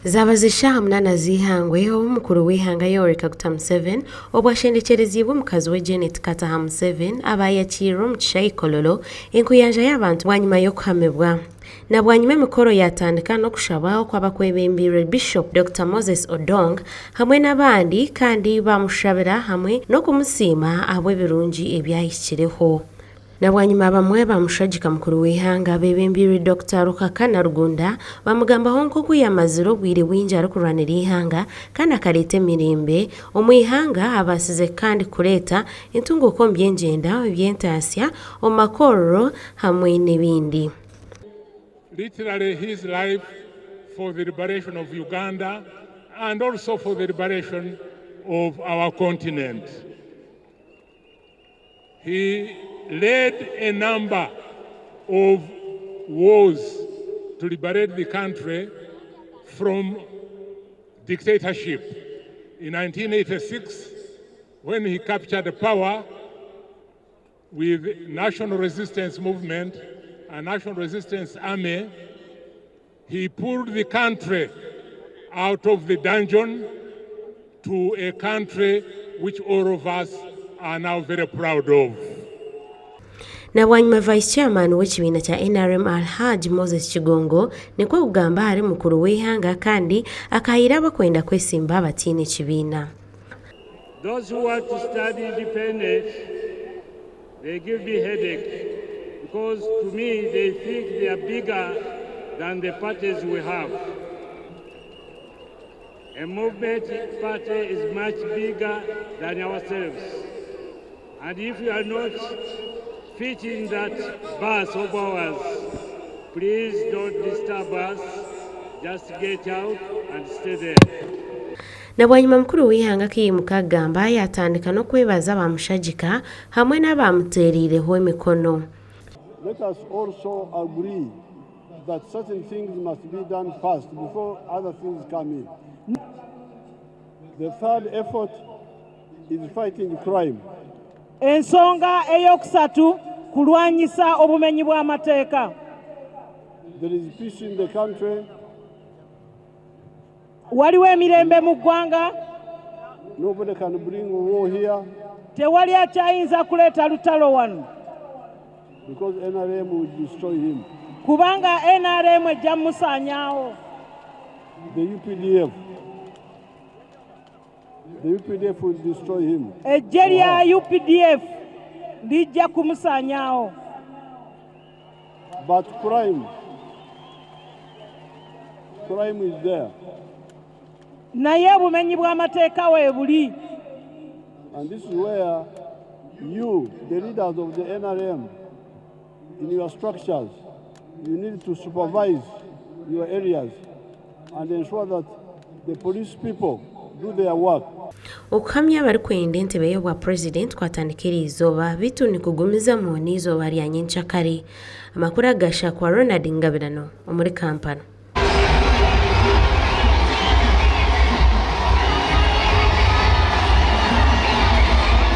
Zaaba ziri shaaha munaana z'eihangwe obu mukuru w'eihanga Yoweri Kaguta Museveni obwo ashendekyereziibwe omukazi we Janet Kataha Museveni abayakiirira omu kishaayi Kololo enkuyanja y'abantu bwanyima y'okuhamibwa. Na bwanyima emikoro yaatandika n'okushaba okw'abakwebembeirwe Bishop Dokita Moses Odong hamwe n'abandi kandi baamushabira hamwe n'okumusiima ahabw'ebirungi ebi ahikireho. Na bwanyima bamwe baamushagika mukuru w'eihanga beebembeirwe Dokita Ruhakana Rugunda baamugambaho nk'oku yaamazire obwire bwingi arikurwanira eihanga kandi akareeta emirembe omu ihanga abaasize kandi kureeta entunguuka omu by'engyenda, eby'entaasya, omu makorero hamwe n'ebindi. Literally his life for the liberation of Uganda and also for the liberation of our continent. He led a number of wars to liberate the country from dictatorship. In 1986, when he captured power with National Resistance Movement and National Resistance Army, he pulled the country out of the dungeon to a country which all of us are now very proud of. Na bwanyima Vice Chairman w'ekibiina kya NRM Alhaj Moses Kigongo nikwo kugamba ahari mukuru w'eihanga kandi akahayira abakwenda kwesimba bataine kibiina. Those who want to stand independent, they give me headache because to me they think they are bigger than the parties we have. A movement party is much bigger than ourselves. And if you are not fitting that bus of ours, please don't disturb us. Just get out and stay there. Na bwanyima mukuru w'eihanga akaimuka agamba yaatandika n'okwebaza abaamushagika hamwe n'abaamuteereireho emikono. Let us also agree that certain things must be done first before other things come in. The third effort is fighting crime. Ensonga eyokusatu kulwanyisa obumenyi bw'amateeka. There is peace in the country. Waliwo emirembe mu ggwanga. Nobody can bring war here. Tewali akyayinza kuleeta lutalo wano. Because NRM will destroy him. Kubanga NRM ejja musaanyaawo. The UPDF. The UPDF will destroy him. Eggye lya UPDF lijja kumusaanyaawo. But crime, crime is there. Naye obumenyi bw'amateeka weebuli. And this is where you, the leaders of the NRM, in your structures, you need to supervise your areas and ensure that the police people do their work. Okuhamya abarikwenda entebe y'obwa purezidenti kwatandika eriizooba beitu nikugumizamu n'eizooba rya nyencakare. Amakuru aga Shakwa Ronald Ngabirano omuri Kampala.